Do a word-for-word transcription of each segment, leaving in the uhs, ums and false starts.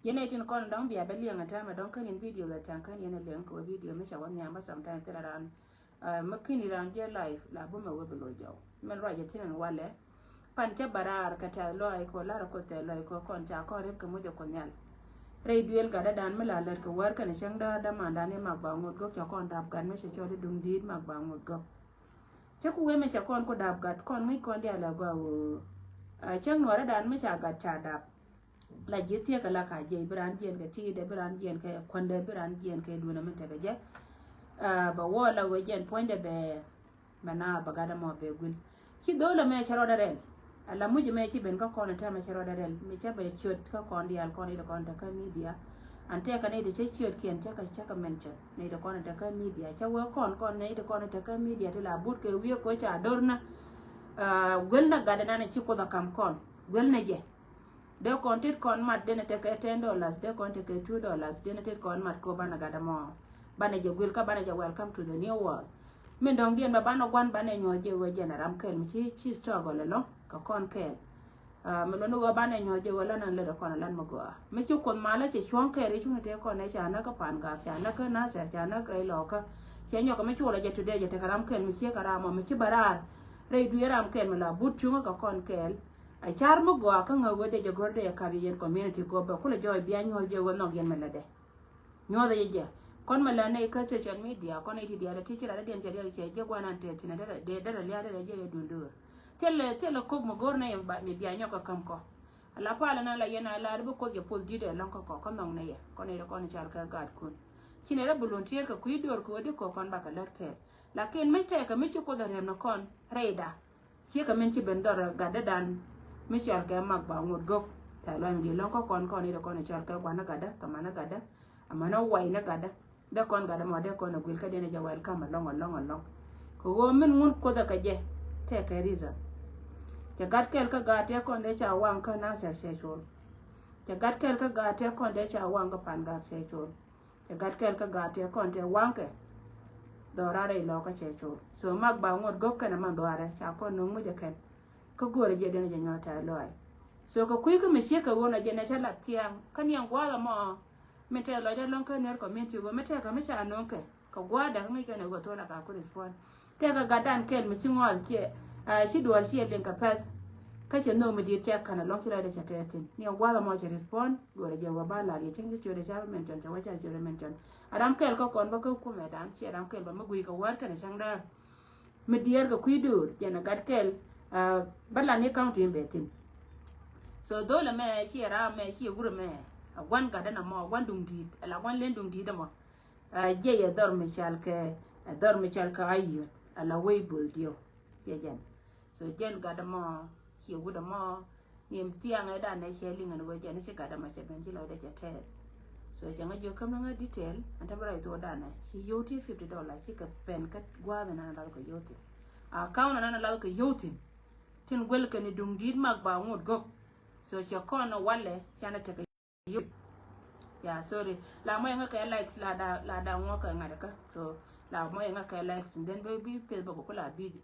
Ji̱n ɛ tin kɔn dɔ̱ŋ bia bɛ liɛŋ ɛ tɛmɛ dɔ̱ŋ ken in video la tɛŋ ken yɛn ɛ liɛŋ kɛ wä video mi ca wä nhiam bä sometime thil a raan. Mɛ kin iran jɛ life la bumɛ wee bi loc jɔw. Mɛn ruac jɛ thin ɛn walɛ. Pan cɛ bɛ raar kɛ tɛth lɔaac kɛ lar kɛ tɛth lɔaac kɛ kɔn ca kɔn rep kɛ mucɛ kɛ nhial. Rɛy duel gatdä dan mi la lät kɛ wär kɛn cäŋ däär dämandan i̱ mak ba ŋot gök ca kɔn dap gat mi cɛ cɔl i̱ duŋ di̱i̱t mak ba ŋot gök. Cä ku wee mɛ cɛ kɔn ku dap gat kɔn ŋi̱c kɔn diaal a gɔaa wee. Cäŋ nuɔrä dan mi ca gat ca dap. La ji̱ thiek kɛ la ka jiɛc bi raan jiɛn kɛ ti̱i̱dɛ bi raan jiɛn kɛ kuändɛ bi raan jiɛn kɛ duunä min tekɛ jɛ. Bɛ wä la wee jiɛn puɔ̱nydɛ bɛ bɛ na bɛ gatdä mɔ bɛ guil. Ci dho̱o̱lɛ mɛ cɛ rɔɔdɛ rɛl. Ala muc mɛ ci ben kä kɔn tɛmɛ cɛ rɔɔdɛ rɛl mi cɛ bɛ ciöt kä kɔn diaal kɔn i̱ kɔn tekä media. An tɛkɛ ni ti cɛ ciöt kiɛn cɛ kɛ cɛ kɛ mention ni ti kɔn tekä media cɛ wee kɔn kɔn ni ti kɔn tekä media ti la but kɛ wi̱i̱ koc ca dor na. Guil na gatdɛ nan ci kuoth a kam kɔn guil na jɛ. Dee kɔn tit kɔn mat denɛ tekɛ ten dollars dee kɔn tekɛ two dollars denɛ tit kɔn mat ko banɛ gatdɛ mɔ. Banɛ jɛ guil kä banɛ jɛ welcome to the new world. Min dɔ̱ŋ diɛn bɛ banɛ guan banɛ nyuɔth jɛ wee jɛn a ram kɛl mi ci ci struggle ɛlɔ̱ŋ kɛ kɔn kɛɛl. Mi lɔni ɣöö banɛ nyuɔth jɛ wee lɔn an lät ɛ kɔn a lan mi gɔaa mi ci kuoth malä cɛ cuɔ̱ŋ kɛɛl i̱ cuŋni tëë kɔn ɛ ca näk kä pan gak ca näk kä nasɛr ca näk rɛy lɔkä. Cɛ nyɔk mi cuɔlɛ jɛ today jɛ tekɛ ram kɛl mi ciek a ram ɔ mi ci bɛ raar. Rɛy duiɛ ram kɛl mi la but cuŋä kɛ kɔn kɛɛl. A car mi gɔaa kä ŋäk wee dee jɛ go̱r dee jɛ kap yɛ yɛn community go̱o̱pɛ kulɛ jɔɔc bia nyuɔth jɛ wee nhɔk yɛn mi lätdɛ. Nyuɔthɛ jɛ jɛ kɔn mi lät nɛy kä social media kɔn nɛy ti diaal ti ci rat dee diɛn cɛ diaal cɛ jɛ guanan tɛth thin a derɛ derɛ lia̱a̱ derɛ jɛ yɛ duun döör. Thilɛ thilɛ kok mi go̱r nɛy mi bia nyɔk kä käm kɔ. A la palä na la yɛn a la di bi koth jɛ poth di̱t ɛ lɔ̱ŋ kä kɔ kä nhɔk nɛy yɛ kɔn nɛy ti kɔn cal kɛ gaatkun. Ci nɛy rɛ bi luɔ̱n tiɛɛr kɛ kui̱ döör kɛ wee di kɔ kɔn bakɛ lät kɛɛl. Lakin mi tɛkɛ mi ci kuoth a rɛm ni kɔn rɛyda. Ciekɛ min ci ben dhɔr gatdädan mi cɔal kɛ mak ba ŋot gök. Tɛ̈th luany mi di̱i̱t lɔ̱ŋ kä kɔn kɔn i̱ dee kɔn i̱ cɔal kɛ gua̱n ni gatdä kɛ man ni gatdä. Amäni way ni gatdä dee kɔn gatdä mɔ dee kɔn i̱ guil kä diɛn i̱ jɛ welcome alɔŋ alɔŋ alɔŋ. Kɛ ɣöö min ŋun kuothɛ kɛ jɛ tɛkɛ reason. Cɛ gat kɛl kä gaat tɛk kɔn dee ca waŋ kä Nasir cɛ col. Cɛ gat kɛl kä gaat tɛk kɔn dee ca waŋ kä Pangak cɛ col. Cɛ gat kɛl kä gaat tɛk kɔn tɛ waŋkɛ. Dhɔra rɛy lɔkä cɛ col so mak ba ŋuɔt gök kɛn aman dhɔarɛ ca kɔn no̱o̱ŋ mi jɛ kɛn. Kä go̱rɛ jɛ den jɛ nyɔt tɛth lɔaac. So kɛ kui̱ kä mi ciek kɛ ɣöö nɔ jɛ nɛ cä lat thiaŋ kä niɛŋ gua̱a̱th ɛmɔ. Min tɛth lɔcdä lɔ̱ŋ kä Nuer community ɣöö mi tɛkɛ mi ca no̱o̱ŋ kɛ kɛ gua̱a̱th dɛ kä ŋi̱c kɛn ɛ ɣöö thol aka ku respond. Tɛkɛ gatdan kɛl mi ci ŋɔath ciɛ a ci duɔ̱ɔ̱r ciɛ liŋ kɛ pɛth. Kä cɛ nhök mi di̱i̱t cɛ ka̱n ɛlɔ̱ŋ ci lɔcdɛ cɛ tɛth thi̱n niɛŋ gua̱a̱th ɛmɔ cɛ respond. Go̱rɛ jɛ wä ba lar yɛ cieŋ ci ciötdɛ ca bä mention cɛ wä ca ciötdɛ mention. A ram kɛl kä kɔn bä kä kumɛdan ciɛ ram kɛl bä mi gui̱c kɛ wäär kɛnɛ cäŋ däär. Mi diɛɛr kɛ kui̱ döör jɛn a gat kɛl. Bä lan ni county in bɛ thi̱n. So dho̱l ɛmɛ ciɛ ram mɛ ciɛ wur ɛmɛ. A gua̱n gatdä na mɔ a gua̱n duŋ di̱i̱t a la gua̱n len duŋ di̱i̱t ɛmɔ. Jiɛ yɛ dhɔr mi cal kɛ ɛ dhɔr mi cal kɛ a yiöt a la wei bo̱o̱th diɛw. Ciɛ jɛn so jɛn gatdä mɔ ciɛ wut ɛmɔ. Ni thiaŋɛ danɛ cɛ liŋ ɛn wee jɛn ci gatdä mɔ cɛ ben ci lɔcdɛ cɛ tɛɛth. So cɛ ŋä jiök käm ni ŋä detail ɛn te bi rɔy thok danɛ ci yio̱w ti fifty dollar ci kɛ pɛn kä gua̱a̱th ɛn an lath kɛ yio̱w thin. Account ɛn an lath kɛ yio̱w thin. Tin guel kɛ ni duŋ di̱i̱t mak ba ŋot gök. So cɛ kɔn walɛ canɛ tekɛ yio̱w. Ya sorry la mɔ yɛ ŋä kɛ likes la da la da ŋuɔk kɛ ŋa̱t kä so la mɔ yɛ ŋä kɛ likes and then bi bi Facebook ku la busy.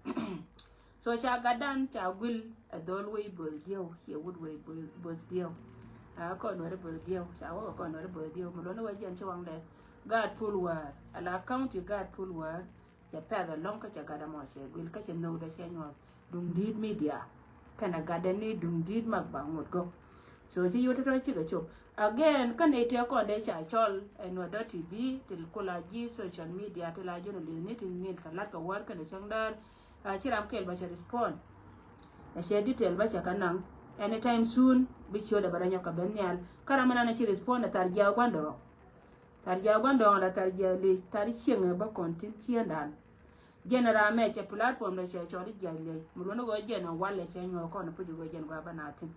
So ca gatdan ca guil ɛ dhol wei both diɛw ciɛ wut wei both diɛw. A kɔn weri both diɛw ca wä kɛ kɔn weri both diɛw mi luɔni wä jiɛn ci waŋdɛ gaat pul wäär ala county gaat pul wäär. Cɛ pɛth ɛlɔ̱ŋ kä cɛ gatdɛ mɔ cɛ guil kä cɛ nhökdɛ cɛ nyuɔth duŋ di̱i̱t media. Kɛnɛ gatdɛ ni duŋ di̱i̱t mak ba ŋot gök. So ci yot tɔtɔ cikɛ cop again kä nɛy tëë kɔn dee ca cɔl ɛ Nuer dot T V ti kula ji̱ social media ti la journalist ni ti nil kɛ lat kɛ wär kɛnɛ cäŋ däär. Ci ram kɛl ba cɛ respond. Ɛ cɛ detail ba cɛ kä naŋ anytime soon bi ciötdɛ ba rɔ nyɔk kɛ ben nhial kä ram mi nan ci respond ɛ thar jiaw gua̱ndɔɔŋ. Thar jiaw gua̱ndɔɔŋ la thar jiaw lec thar cieŋɛ ba kɔn thi̱n ciëŋdan. Jɛn ram mɛ cɛ platform dɔ cɛ cɔl i̱ jiac liɛc mi luɔ̱n i̱ ɣöö jɛn in walɛ cɛ nyuɔ̱th kɔn i̱ puc i̱ ɣöö jɛn gɔaa bä na thi̱n.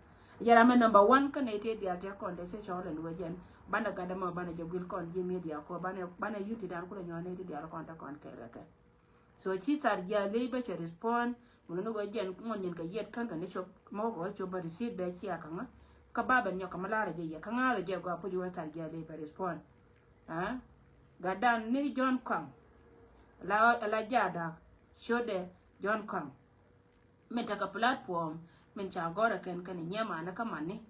Jɛn ram mɛ number one kä nɛy tëë diaal tëë kɔn dee cɛ cɔl ɛn ɣöö jɛn banɛ gatdɛ mɔ banɛ jɛ guil kɔn ji̱ media kɔ banɛ banɛ yunti dan kulɛ nyuɔ̱th nɛy tëë diaal kɔn te kɔn kɛɛl kɛ kɛ. So ci thar jiac liec bä cɛ respond mi luɔ̱n i̱ ɣöö jɛn ŋuɔ̱n nyin kɛ yiɛt kän kɛ ni cop mɔ kɛ ɣöö cop bä receipt bɛ cia kä ŋä. Kä ba ben nyɔk kɛ mi la̱rä jɛ yɛ kä ŋa̱thä jɛ gɔaa puc i̱ ɣöö thar jiac liec bä respond. Gatdan ni John Kɔaŋ. La la jadak ciötdɛ John Kɔaŋ. Min tekɛ platform min ca gɔrɛ kɛn kɛn nyiɛ mani kä mani.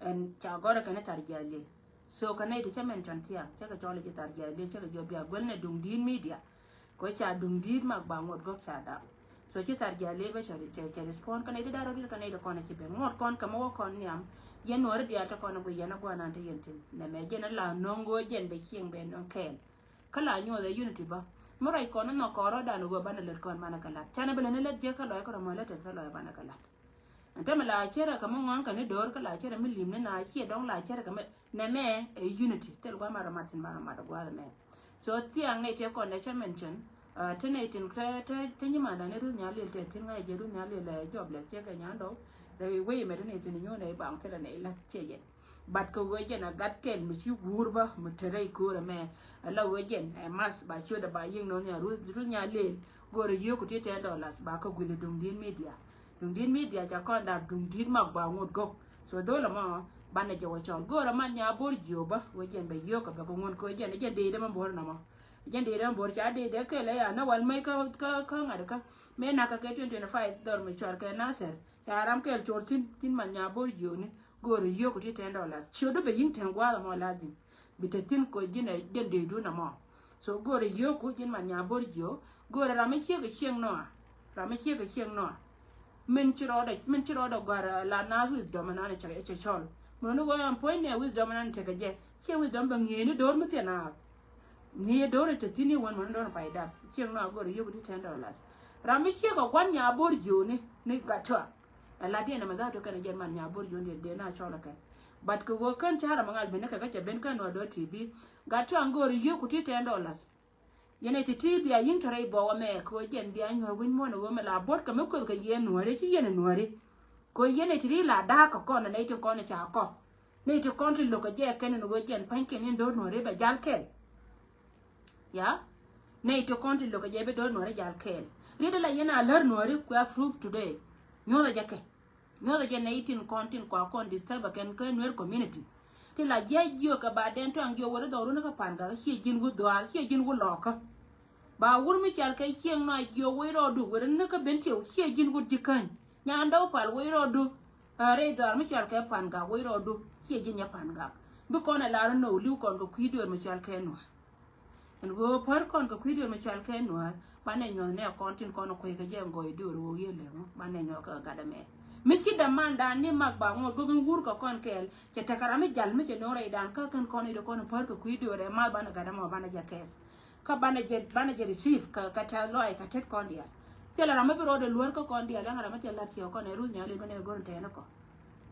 Ɛn ca gɔrɛ kɛn thar jiath liey. So kɛ nɛy ti cä mention thiaŋ cä kɛ cɔl i̱ ci thar jiath liey cä kɛ jɔp bia guäl nɛ duŋ di̱i̱t media. Kɛ ca duŋ di̱i̱t mak ba ŋuɔt gɔk ca dap. So ci thar jiath liey bä cɛ respond kɛ nɛy ti da̱r rɔ dit kɛ nɛy ti kɔn ci ben ŋuɔt kɔn kɛ mɛ wä kɔn nhiam. Yɛn nuɔri diaal te kɔn i̱ guic yɛn a guanan te yɛn tin nɛ mɛ jɛn a la no̱ŋ go̱o̱ jɛn bɛ cieŋ bɛ no̱ŋ kɛɛl. Kä la nyuɔth ɛ unity bä mi ruac kɔn ni nhɔk kɔɔr rɔ̱dan i̱ ɣöö banɛ lät kɔn banɛ kɛ la̱t canɛ bi lät ni lät jiäk kä lɔc kä rɔ mɔ lät tɛth kä lɔc banɛ kɛ la̱t. Ɛn tämɛ la cierɛ kɛ mi ŋɔ̱a̱ŋ kɛ ni do̱r kä la cierɛ mi lim ni na ciɛ dɔ̱ŋ la cierɛ kɛ mi nɛ mɛ ɛ unity thil gua̱a̱th ma rɔ mat thi̱n ba rɔ mat gua̱a̱th mɛ. So thiaŋ nɛy tiɛ kɔn dɛ cä mention te nɛy tin te nyimandan ni Ruth Nyalil te thi̱n ŋa̱c jɛ Ruth Nyalil ɛ jobless ciɛ kɛ nyan dɔw. Rɛ wei mɛ te nɛy thi̱n inyuun ɛ ibaŋ thilɛ nɛy la̱t ciɛ jɛn. But kɛ ɣöö jɛn a gat kɛl mi ci guur bä mi te rɛy köör ɛmɛ. Ala ɣöö jɛn ɛ math ba ciötdɛ ba yiëŋ nɔn nya Ruth Nyalil. Go̱o̱rɛ yio̱o̱k ku ti ten dollars ba kä guili duŋdi̱t media. Duŋdi̱t media ca kɔn dap duŋdi̱t mak ba ŋot gök. So dhol ɛmɔ banɛ jɛ wä cɔl go̱o̱rɛ man nya bo̱r jiö bä ɣöö jɛn bɛ yio̱o̱k kɛ bɛ kɛ ŋuɔ̱n kɛ ɣöö jɛn jɛn dee dɛ mɛ bo̱r nɔmɔ. Jɛn dee dɛ mɛ bo̱r ca dee dɛ kɛl ɛ ya na wal mɛy kä kä ŋa̱t kä. Mëë nak kɛ kɛ twenty twenty-five dhɔr mi cual kɛ Nasir. Ca ram kɛl cor thi̱n thi̱n man nya bo̱r jiööni. Go̱o̱rɛ yio̱o̱k ti ten dollars ciötdä bɛ yi̱ŋ ten gua̱a̱th ɛmɔ lazim. Bi te thi̱n kɛ ji̱n ɛ jɛn dee duun ɛmɔ. So go̱o̱rɛ yio̱o̱k ji̱n man nya bo̱r jiöök go̱o̱rɛ ram mi ciek ɛ cieŋ nɔa. Ram mi ciek ɛ cieŋ nɔa. Min ci rɔɔdɛ min ci rɔɔdɛ gɔ̱a̱r la naath wisdom ɛnɔn ɛ cɛ cɔl. Mun ni ɣöö ɛn puɔ̱ny ni ɛ wisdom ɛnɔn tekɛ jɛ ciɛ wisdom bɛ ŋi̱i̱ni do̱r mi thiɛ naath. Ŋi̱i̱ do̱r ɛ te thi̱n i̱ wän mun do̱r pay dap cieŋ nɔa go̱o̱rɛ yio̱o̱k ti ten dollars. Ram mi ciek ɛ gua̱n nya bo̱r jiööni ni gat tɔa. Ɛ la diɛn ɛmɛ dha̱a̱t tɔ kɛn ɛ jɛn man nya bo̱r jiööni dee na cɔl ɛ kɛn. But kɛ ɣöö kän ca̱r ɛmɛ ŋa̱l ben ni kɛ kä cɛ ben kän wä do̱r T V. Gat tɔa ŋ go̱o̱r yio̱o̱k ku ti ten dollars. Yɛn ɛ ti ti bia yi̱ŋ tɔrɛ i̱ bɔwä mɛ kɛ ɣöö jɛn bia nyuɔ̱ɔ̱r wi̱ny muɔ̱n ɛ ɣöö mɛ la buɔ̱t kɛ mi kueth kɛ yɛn nuääri ci yɛn nuääri. Kɛ ɣöö yɛn ɛ ti ri la da̱a̱k kɛ kɔn ɛ nɛy tin kɔn ɛ ca kɔ. Nɛy ti kɔn ti lo̱k kɛ jɛ kɛn ɛn ɣöö jɛn pa̱nykiɛn in do̱r nuääri bɛ jal kɛl. Ya nɛy ti kɔn ti lo̱k kɛ jɛ bi do̱r nuääri jal kɛɛl. Riet ala yɛn a lär nuääri kua proof today. Nyuɔ̱thɛ jɛ kɛ nyuɔ̱thɛ jɛ nɛy tin kɔn tin kua kɔn disturb kɛn kä nuer community. Ti la jiac jiök kɛ ba dɛn tuaŋ jiök weri dhɔru ni kä pan gak ciɛ ji̱n wut dhɔaar ciɛ ji̱n wut lɔɔkä. Ba wur mi cal kɛ cieŋ nɔa jiök wei rɔɔdu weri ni kä ben tiɛw ciɛ ji̱n wut ji̱ käny. Nyan dɔw pal wei rɔɔdu. Rɛy dhɔaar mi cal kɛ pan gak wei rɔɔdu ciɛ ji̱n nyɛ pan gak. Bi kɔn ɛ lar ni nɔw li̱w kɔn kɛ kui̱ döör mi cal kɛ nuaar. Ɛn ɣöö pär kɔn kɛ kui̱ diöör mi cal kɛ nuäär banɛ nyuɔ̱th nɛ kɔn tin kɔn kuec kɛ jɛ ŋɔy diöör ɣöö yɛ lɛŋu banɛ nyuɔ̱th kɛ gat ɛmɛ. Mi ci dämandan ni mak ba ŋot go̱k in wur kɛ kɔn kɛɛl cɛ tekɛ ram mi jal mi cɛ no̱o̱ŋ rɛydan kä kɛn kɔn i̱ dee kɔn pär kɛ kui̱ diöör ɛ math banɛ gat ɛmɔ banɛ jɛ kɛɛth. Kä banɛ jɛ banɛ jɛ receive kɛ kɛ tɛth lɔaac kɛ tet kɔn diaal. Thilɛ ram mi bi rɔɔdɛ luäär kä kɔn diaal ɛŋ ram mi thil lat ciɛ kɔn ɛ ruth nyali banɛ go̱r in tɛɛni kɔ.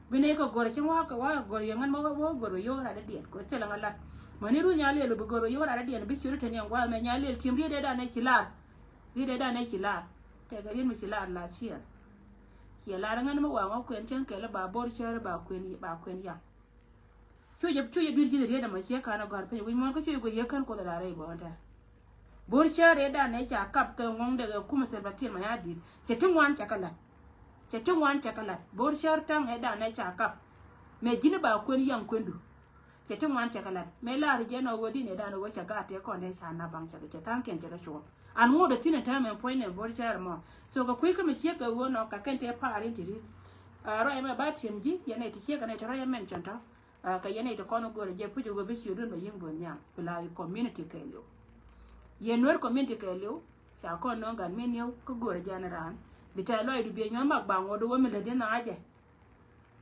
Bi nɛy kɛ go̱r cäŋ wakä wakä go̱r yɛ ŋän ma wä go̱r wä yio̱k rat dädiɛn kɛ thilɛ ŋä lat. Mäni ruth nyaliɛl bi go̱r wä yio̱k rat dädiɛn bi ciöt tɛn yɛn gua̱a̱th mɛ nyaliɛl ti̱em riet dee dan ɛ ci lar. Riet dee dan ɛ ci lar. Tɛkɛ riet mi ci lar last year. Ciɛ lar ŋän mi waŋ wä kuɛn cäŋ kɛl ba bo̱r cäri ba kuɛn ba kuɛn yam. Cu jɛ cu jɛ dui̱r ji̱th riet ɛmɔ ciɛ kan ɛ gɔ̱a̱r piny wi̱c muɔ̱ɔ̱n kä cu jɛ guic yɛ kän kuoth ɛ lar rɛy bɔɔn tɛr. Bo̱r cäär ëë danɛ ca kap kɛ ŋuɔ̱ŋdɛ kɛ kumɛ Salva Kiir Mayardit. Cɛ ti ŋuan cɛ kɛ la̱t. Cɛ ti ŋuan cɛ kɛ la̱t. Bo̱r cäär ta̱ŋ ëë danɛ ca kap. Mɛ ji̱n ba kuën yaŋ kuëndu. Cɛ ti ŋuan cɛ kɛ la̱t. Mɛ la̱r jɛ nɔ ɣöö di̱n ëë danɛ ɣöö cɛ gaat tëë kɔn dee ca na̱p baŋ cɛ kɛ cɛ tha̱a̱ŋkiɛn cɛ kɛ cuɔ̱ɔ̱ŋ. An ŋot ɛ thi̱n ɛ täämɛ puɔ̱nynɛ bo̱r cäär mɔ. So kɛ kui̱ kä mi ciek kɛ ɣöö nɔ kɛ kɛn tëë pa̱a̱r in ti̱ti̱. Ruac ɛmɛ ba ti̱em ji̱ yɛn ɛ ti ciek kɛn ɛ ti ruac ɛmɛn cɛn tɔ̱. Kɛ yɛn nɛy ti kɔn go̱o̱rɛ jɛ puc ɣöö bi ciötdun bɛ yi̱ŋ bo̱o̱th nhiam bi la community kɛɛliw. Yɛn nuer community kɛɛliw ca kɔn nööŋ gat mi niw kä go̱o̱rɛ jɛ ni raan bi tɛ̈th lɔcdu biɛ nyuɔ̱th mak ba ŋuɔ̱t ɣöö mi lätdi nhɔaacɛ.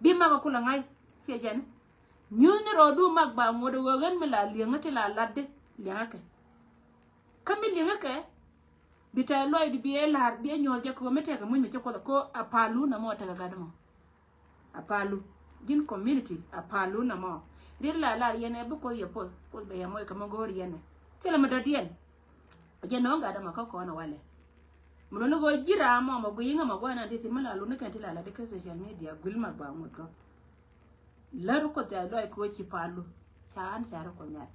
Bi mak a kulɛ ŋa̱c ciɛ jɛn nyuth ni rɔɔdu mak ba ŋuɔ̱t ɣöö ɣän mi la li̱eŋä ti la latdi liɛŋäkɛ. Kä mi li̱eŋäkɛ bi tɛ̈th lɔcdu biɛ la̱r biɛ nyuɔ̱th jɛ kɛ ɣöö mi tɛkɛ muc mi ci kuoth a ko̱ a palu na mɔ tɛkɛ gat mɔ. A palu ji̱n community a palu na mɔ. Riet la lar yɛn ɛ bi kuoth yɛ puɔth kuoth bɛ yɛ moc kɛ mɛ go̱o̱r yɛn ɛ. Thilɛ mi dɔ̱diɛn. Jɛ nɔ̱ɔ̱ŋ gat ɛmɔ kä kɔn ɛ walɛ. Mi luni ɣöö ji̱ ram mɔ mɔ guiy iŋä mɔ gua̱n an ti thi̱n mi la luni kɛn ti la la di kä social media guil ma ba ŋut gɔ̱. Lär kuoth ca luac kɛ ɣöö ci palu. Ca an ca rɔ kuoth nyal.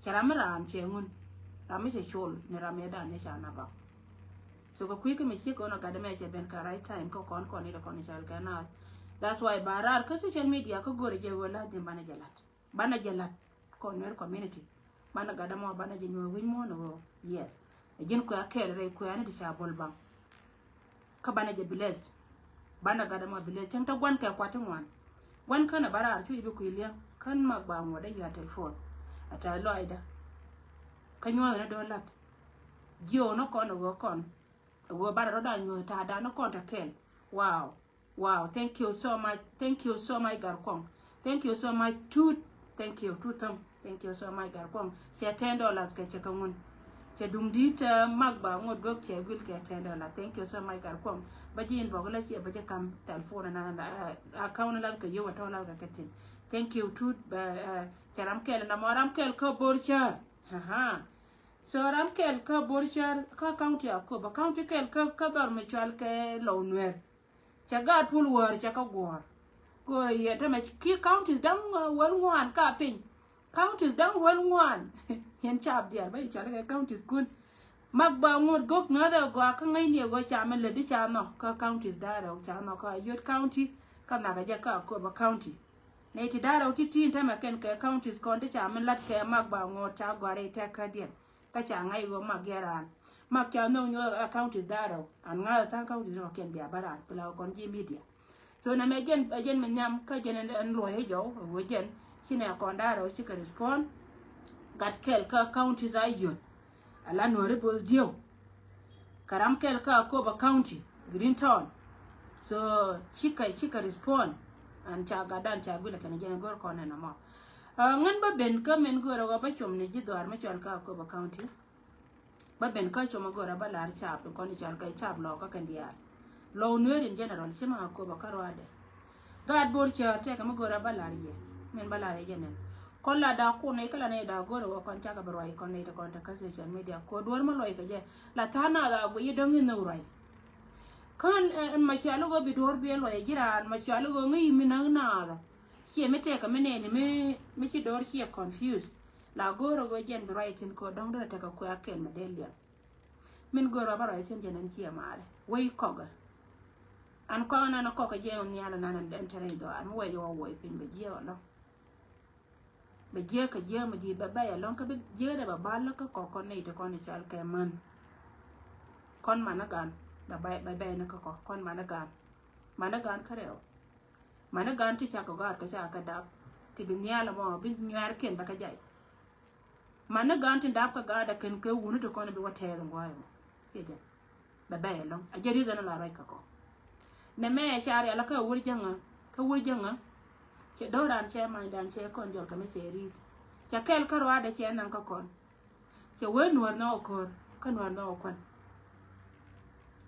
Cɛ ram mi raan cɛ ŋun. Ram mi cɛ col ni ram mi dan ni ca na bak. So kɛ kui̱ kä mi ciek kɔn a gat ɛmɛ cɛ ben kɛ right time kä kɔn kɔn i̱ dɛ kɔn i̱ cal kɛ naath. That's why ba raar kä social media kä go̱rɛ jɛ ɣöö la dhi̱n banɛ jɛ lat. Banɛ jɛ lat kɔn nuer community. Banɛ gat ɛmɔ banɛ jɛ nyuɔ̱th wi̱ny muɔ̱ɔ̱n ɣöö yes. Ɛ ji̱n kuɛ a kɛɛl rɛy kuɛ ni ti ca bol baŋ. Kä banɛ jɛ blessed. Banɛ gat ɛmɔ blessed cäŋ te gua̱n kɛ kuat ti ŋuan. Wan kän a bä raar cu i̱ bi kui̱ liɛŋ kän mak ba ŋuɔ̱t a yia telephone. A tɛ̈th lɔaacdä. Kä nyuɔ̱thɛ ni do̱r la̱t. Jiö ni kɔn a ɣöö kɔn a ɣöö banɛ rɔ̱dan nyuɔ̱th ta̱a̱dan ni kɔn te kɛl. Wow. Wow, thank you so much. Thank you so much, Garkuɔŋ. Thank you so much, Tut. Thank you, Tut Thäŋ. Thank you so much, Garkuɔŋ. Cɛ ten dollars kɛ cɛ kɛ ŋun. Cɛ duŋ di̱t, uh, mak ba ŋot gök cɛ guil kɛ ten dollar. Thank you so much, Garkuɔŋ. Bä ji̱ inbox la ciɛ bä ji̱ kam telephone na, na, uh, account la kɛ yio̱w a tɔ̱ la kɛ kɛ thi̱n. Thank you, Tut. Bä, uh, cɛ ram kɛl na mɔ ram kɛl kä Bor Cär. Aha. So ram kɛl kä Bor Cär kä county Akobo. County kɛl kä, kä dhɔr mi cual kɛ Lɔw Nuɛr. Cɛ gaat pul wäär cɛ kä guɔ̱ɔ̱r. Go̱o̱rä yɛ tämɛ ki counties da̱ŋ, uh, wäl ŋuan ka piny. Counties da̱ŋ wäl ŋuan. Yɛn caap diaal bä i̱ cɔal kɛ counties kun. Mak ba ŋot gök ŋäthɛ gɔaa kä ŋäcni ɛ gɔaa ca mɛ lätdi ca nhɔk kä counties da̱rɛw ca nhɔk kä Ayod County kä nhakɛ jɛ kä Akobo County. Nɛy ti da̱rɛw ti ti̱i̱n tämɛ kɛn kɛ counties kɔn ti ca mɛ la̱t kɛ mak ba ŋot ca gɔaa rɛy tɛk kädiɛn. Kä ca ŋa̱c ɣöö mak yɛ raan. Mak ca nhök nyuɔ̱th ɛ counties da̱rɛw. An ŋa̱th ɛ tha̱a̱ŋ counties ni kɔ̱kiɛn bia bä raan. Pila ɣä kɔn ji̱ media. So nɛmɛ jɛn, jɛn mi nhiam kä jɛn ɛn, ɛn luɔ̱c ɛ jɔw ɛ ɣöö jɛn ci nɛ kɔn da̱rɛw cikɛ respond. Gat kɛl kä counties a yio̱t. Ala Nuäri bo̱th dieu. Kä ram kɛl kä Akobo County, Green Town. So cikɛ, cikɛ respond. An ca gatdan ca guilɛ kɛn jɛn ɛ go̱r kɔn ɛn ɛmɔ. Aa, ŋän bä ben kä min go̱o̱rä ɣöö bä com ni ji̱ dhɔaar mi cɔal kä Akobo County. Bä ben kä com a go̱o̱rä bä lar caap in kɔn i̱ cɔal kɛ caap Lɔw kä kɛn diaal. Lɔw Nuer in general ci ma Akobo kä ruaadɛ. Gaat Bor Cär tɛkɛ mi go̱o̱rä bä lar yɛ. Min bä lar yɛ jɛ nɛn. Kɔn la da̱a̱ kun i̱ kä la nɛy da̱a̱ go̱o̱rä ɣöö kɔn cakɛ bi ruac kɔn nɛy ti kɔn te kä social media. Kɛ duɔ̱ɔ̱r mi luɔc kɛ jɛ. La tha̱a̱ŋ naath a guic i̱ dɔ̱ŋ i̱ nhök ruac. Kä ɛn, ɛn ma cɔal i̱ ɣöö bi duɔ̱ɔ̱r bi luɔc ji̱ raan ma cɔal i̱ ɣöö ŋäc i̱ mi näk naath. Ciɛ mi tɛkɛ mi nɛɛni mi, mi ci do̱r ciɛ confuse. La go̱o̱rä ɣöö jɛn bi ruac thi̱n kɛ dɔ̱ŋ dee tekɛ kuɛ akɛl mi dee liɛŋ. Min go̱o̱rä bä ruac thi̱n jɛn ɛn ciɛ maarɛ. Wec kɔkɛ. An kɔn an kɔkɛ jɛ nhial an an ɛn te rɛy dhɔaar mi wec ɣɔw wec piny bɛ jiɛk ɛlɔ̱ŋ. Bɛ jiɛk kɛ jiɛk mi di̱i̱t bɛ bɛy ɛlɔ̱ŋ kä bi jiɛk dee bɛ bal kä kɔk kɔn nɛy ti kɔn i̱ cɔal kɛ män. Kɔn man ni gan bɛ bɛy, bɛ bɛy ni kä kɔk kɔn man ni gan. Man ni gan kä rɛw. Mani gan ti cak kɛ gaat kɛ cak kɛ dap ti bi nhial ɛmɔ bi nyuɛɛr kiɛn bɛ kɛ jay. Mani gan ti dap kɛ gaat ɛ kɛn kɛ wuni ti kɔn bi wä tɛɛth in gua̱a̱th ɛmɔ. Kiɛ jɛ bɛ bɛy ɛlɔ̱ŋ a jɛ reason la ruac kɛ kɔ. Nɛ mɛ ɛ ca rial kä wur jäŋä kä wur jäŋä. Cɛ do̱ran cɛ manydan cɛ kɔn jɔl kɛ mɛ cɛ ri̱i̱t. Cɛ kɛl kä ruaadɛ cɛ naŋ kä kɔn. Cɛ wee nuɔ̱ɔ̱r nhɔk ɛ ko̱r kä nuɔ̱ɔ̱r nhɔk ɛ kuän.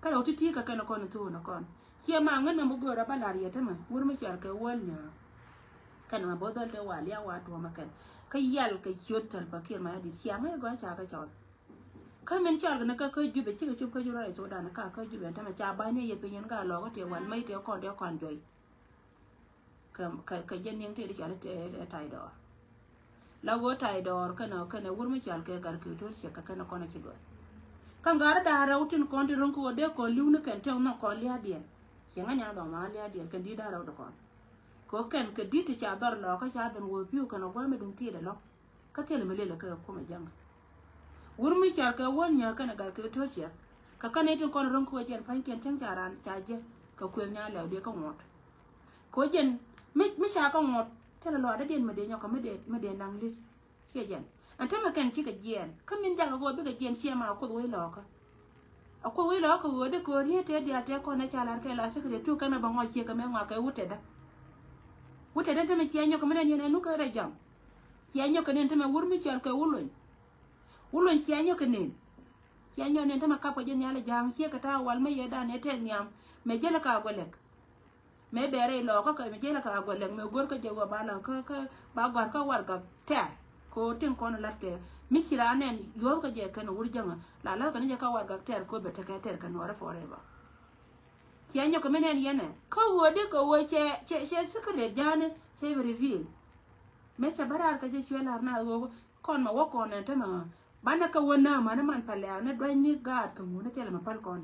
Kä rɛw ti̱ti̱ kɛ kɛn ɛ kɔn ɛ thuun ɛ kɔn ciɛ ma ŋän mɛ mi go̱o̱rä bä la̱r yɛ tämɛ wur mi cɔal kɛ wäl nyääk. Kɛn mɛ bo̱th dhɔl te wa lia̱a̱ wa tuɔ̱ɔ̱mɛ kɛn kä yal kɛ ciöt Salva Kiir Mayardit cia ŋäc gɔaa ca kɛ cɔl. Kä min cɔal kɛ ni kä kä Jubɛ cikɛ cop kä Jubɛ rɛy Sudan kä kä Jubɛ ɛn tämɛ ca ba̱ny ni yɛ piny ɛn gaa lɔɔkä tëë wal mec tëë kɔn tëë kɔn juɔy. Kɛ, kɛ, kɛ jɛ niŋ tëë di cɔal i̱ Taydɔɔr. La ɣöö Taydɔɔr kɛnɛ, kɛnɛ wur mi cɔal kɛ Gatkiir Tol Ciɛk kɛ kɛnɛ kɔn a ci duɔth. Kä gat da̱ŋ rɛw tin kɔn ti ro̱ŋ kɛ ɣöö dee kɔn li̱w ni kɛn tɛk nhɔk kɔn lia̱a̱diɛn. Ciɛ ŋäc ni a dhɔm a lia̱a̱diɛn kɛn di̱t da̱ŋ rɛw ti kɔn. Kɛ ɣöö kɛn kɛ di̱t ti ca dhɔr lɔɔkä ca ben wuɔ̱th pi̱w kɛnɛ gua̱a̱th mi duŋ ti̱i̱t ɛlɔ̱ŋ. Kä thilɛ mi lëlɛ kɛ kumɛ ja̱ŋ. Wur mi cɔal kɛ Wäl Nyääk kɛnɛ Gatkiir Tol Ciɛk kɛ kɛn i̱ tin kɔn ro̱ŋ kɛ ɣöö jɛn pa̱nykiɛn cäŋ ca raan ca jiäk kɛ kuëth nyan lɛw diɛ kä ŋuɔ̱t. Kɛ ɣöö jɛn mi, mi ca kä ŋuɔ̱t thilɛ luaak dädiɛn mi dee nyɔk kɛ mi dee, mi dee naŋ li̱th. Ciɛ jɛn ɛn tämɛ kɛn cikɛ jiɛɛn kä min jakä ɣöö bikɛ jiɛɛn ciɛ ma a kuoth wec lɔɔkä. A kuoth wec lɔɔkä ɣöö dee kɛ ɣöö riet tëë diaal tëë kɔn ɛ ca la̱r kɛ la secretary tu kɛn ɛ bɛ ŋɔc ciɛ kɛ mɛ ŋɔak kɛ wut tetdä. Wut tetdä tämɛ ciɛ nyɔk kɛ mi nɛn yɛn ɛ nu kɛ rɛ jam. Cia nyɔk kɛ nen tämɛ wur mi cɔal kɛ Wuluny. Wuluny cia nyɔk kɛ nen. Cia nyɔk nen tämɛ kap kɛ jɛ nhial ja̱a̱ŋ ciek kɛ ta̱a̱ wal mi yɛ dan yɛ tɛth nhiam. Mɛ jälɛ ka guɛ lɛk. Mɛ bɛɛrɛ ilɔɔkä kɛ mɛ jälɛ ka guɛ lɛk mɛ go̱r kä jɛ wä ba la kä, kä ba gua̱r kä warɛgak tɛr. Kɛ ɣöö tin kɔn lat kɛ mi ci raan nɛn yuɔ̱th kä jɛ kɛn wur jäŋä la la̱th kɛ ni jɛ kä warɛgak tɛr kɛ ɣöö bɛ tekɛ tɛr kɛ nuɔrɛ forever. Cia nyɔk kɛ mi nɛn yɛn ɛ kä ɣöö dee kɛ ɣöö cɛ, cɛ, cɛ secret ja̱a̱ni cɛ bi reveal. Mëë cɛ bä raar kɛ jɛ cuɛ lar na ɣöö kɔn ma wä kɔn ɛn tämɛ ɣä banɛ kɛ wä näämä ni man pal lɛ̈ɛ̈k ni duany ni gaat kɛ ŋun ni thilɛ mɛ päl kɔn.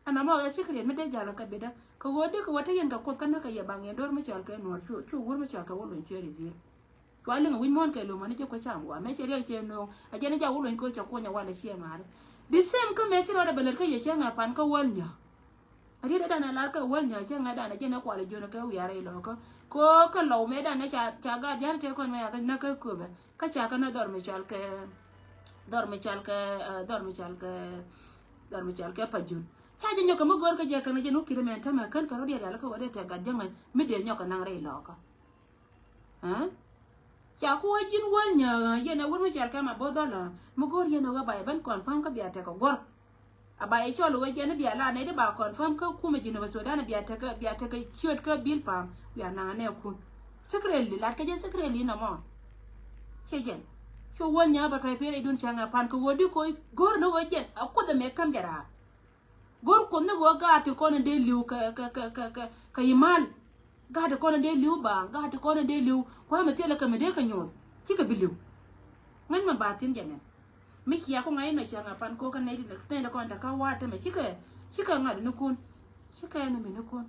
Ɛn amɔ ɛ secret mi dee jal kɛ bitdä kɛ ɣöö dee kɛ wä te yɛn kɛ kuoth kä näk kɛ yɛ baŋ yɛn do̱r mi cɔal kɛ nuɔr cu, cu wur mi cɔal kɛ wä luny cuɛ reveal. Cua liŋ a wi̱c muɔ̱ɔ̱n kɛ lo̱mä ni jɛ kuec cam gɔaa mëë cɛ riɛk cɛ no̱o̱ŋ a jɛn ni jak wä luny kɛ cɛ kuɔny a wal a ciɛ maari. The same kä mëë ci rɔɔdɛ bɛ lät kä yɛ cɛ ŋɛ pan kä wäl nyä. A riet ɛ dan ɛ lar kɛ wäl nyä cä ŋɛ dan ɛ jɛn ɛ kual ɛ jiön ɛ kɛ wiarɛ ilɔkä. Ko kɛ lɔw mɛ dan ɛ ca, ca gaat jan tëë kɔn mɛ ya kɛ näk kɛ köpɛ. Kä ca kɛ nä dhɔr mi cɔal kɛ, dhɔr mi cɔal kɛ, eh, dhɔr mi cɔal kɛ, dhɔr mi cɔal kɛ pa jut. Ca jɛ nyɔk kɛ mi go̱o̱r kɛ jɛ kɛn ɛ jɛn wä ki̱t ɛmɛn tämɛ kän kɛ rɔ diɛt yal kɛ wä dee tɛ gat jäŋɛ mi dee nyɔk kɛ naŋ rɛy lɔkä. Ɛ? Ca ku wä ji̱n wäl nyääk, yɛn ɛ wut mi cɔal kɛ ma bo̱th dhɔl, mi go̱o̱r yɛn ɛ wä ba yɛ ben confirm kä bia tekɛ guɔ̱r. A ba yɛ cɔl wä jɛn bia la nɛy ti ba confirm kä kumɛ ji̱n ɛ bä Sudan bia tekɛ, bia tekɛ ciöt kä bil pam, bia naŋ nɛ kun. Secretly, lat kɛ jɛ secretly nɔmɔ. Ciɛ jɛn. Cu wäl nyääk bä tɔy pir idun cäŋ ɛ pan kɛ wä di koy go̱o̱r ni wä jɛn a kuoth ɛmɛ käm jɛ raar. Go̱r kuoth ni ɣöö gaat ti kɔn in dee li̱w kɛ, kɛ, kɛ, kɛ, kɛ, kɛ imal. Gaat ti kɔn in dee li̱w baaŋ, gaat ti kɔn in dee li̱w. Kua̱mɛ thilɛ kɛ mi dee kɛ nyuɔth. Cikɛ bi li̱w. Ŋän mɛ ba thi̱n jɛ nɛn. Mi cia ku ŋa̱c in nɔ cia ŋa̱ pan ko̱k kä nɛy ti, nɛy ti kɔn te kä wa̱a̱ tämɛ cikɛ, cikɛ ŋa̱t ni kun. Cikɛ ɛn mi ni kun.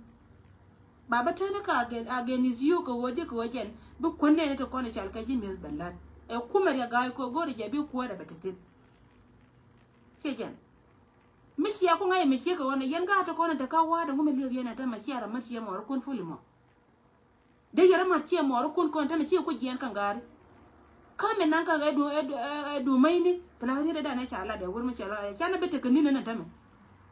Ba bä teni kä again, again is you kɛ ɣöö di kɛ ɣöö jɛn. Bi kuän nɛy ni ti kɔn i̱ cal kɛ ji̱ mi̱eth bɛ la̱t. Ɛ kumɛ riɛ ga̱a̱c ko̱ go̱r i̱ jɛ bi kuäärɛ bɛ te thi̱n. Ciɛ jɛn. Mi cia ku ŋa̱c mi ciek kɛ ɣɔn ɛ yɛn gaat ti kɔn in te kä wa̱a̱t ɛŋu mi liep yɛn ɛ te mɛ cia rɔ mat ciɛ mɔɔri kun fuli mɔ. Dee yɛn rɔ mat ciɛ mɔɔri kun kɔn te mɛ ciɛ ku jiɛɛn kä ŋa̱a̱ri. Kä mi naŋ kä ɛ du, ɛ du, ɛ du mäcni. Pla riet ɛ dan ɛ ca lat ɛ wur mi cɛ lɔ ɛ can ɛ bi tekɛ ni̱n ɛn ɛ te mɛ.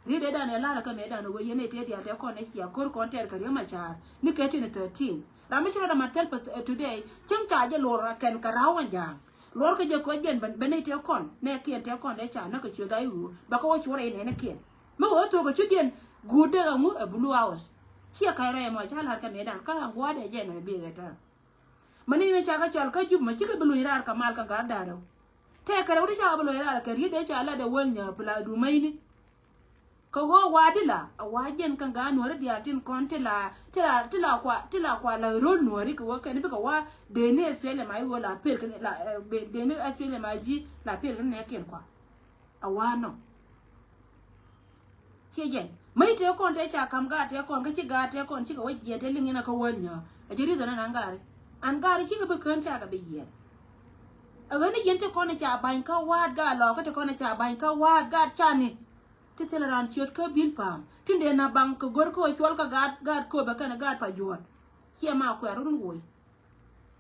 Riet ɛ dan ɛ lar ɛ kä mɛ dan ɛ wee yɛn ɛ tëë diaal tɛ kɔn ɛ cia ko̱r kɔn tɛɛr kɛ riäm a ca̱a̱r ni kɛ twenty thirteen. Ram mi ci rɔ ɛ mat thɛl pɛ today cäŋ ca jɛ lor ɛ kɛn kɛ ra̱w ɛn ja̱a̱ŋ. Luɔr kä jɛ kɔ jɛn bɛ nɛy tëë kɔn nɛ kiɛn tëë kɔn dee ca näk kɛ ciöt a i̱ ɣöö bɛ kɛ wä cuɔr a inɛni kiɛn. Mi wä thok kɛ cudiɛn guut dee ɛŋu ɛ blue house. Ciɛ ka̱c rɛy ɛmɔ ca la̱r kɛ mëëdan kä aŋ gua̱a̱r dee jɛn ɛ biɛ ɣɛ tääŋ. Mɛ ni ni ca kɛ cɔl kä jup mɛ cikɛ bi luny raar kɛ mal kɛ ga̱a̱r da̱a̱r rɛw. Tëë kɛ rɛw ti ca kɛ bi luny raar kɛ riet dee ca lat dee wäl nyääk pla du mäcni. Kɛ ɣöö wa̱a̱ di la a wa̱a̱ jɛn kä gaa nuɔ̱ri diaal tin kɔn ti la, ti la, ti la kua, ti la kua la ro̱l nuɔ̱ri kɛ ɣöö kɛn bikɛ wa̱a̱ dee ni Australia ma i̱ ɣöö la pel kɛ la, eh, be-, dee ni Australia ma ji̱ la pel kɛ ni nɛ kiɛn kua. A wa̱a̱ nɔ. Ciɛ jɛn. Mäc tëë kɔn tëë ca ka̱m gaat tëë kɔn kä ci gaat tëë kɔn cikɛ wä jiɛn tëë liŋ in a kä wäl nyääk. A jɛ reason an an gaari. An gaari cikɛ bi kään ca kɛ bi yiɛn. A ɣän ni yɛn ti kɔn ca ba̱ny kä wa̱a̱t gaat lɔɔkä ti kɔn ca ba̱ny kä wa̱a̱t gaat cani. Ti thilɛ raan ciöt kä bil pa̱a̱m tin dee na baŋ kɛ go̱r kä ɣöö cuɔl kä gaat, gaat köpɛ kɛnɛ gaat pa juɔ̱ɔ̱t. Ciɛ ma kuɛɛr run woi.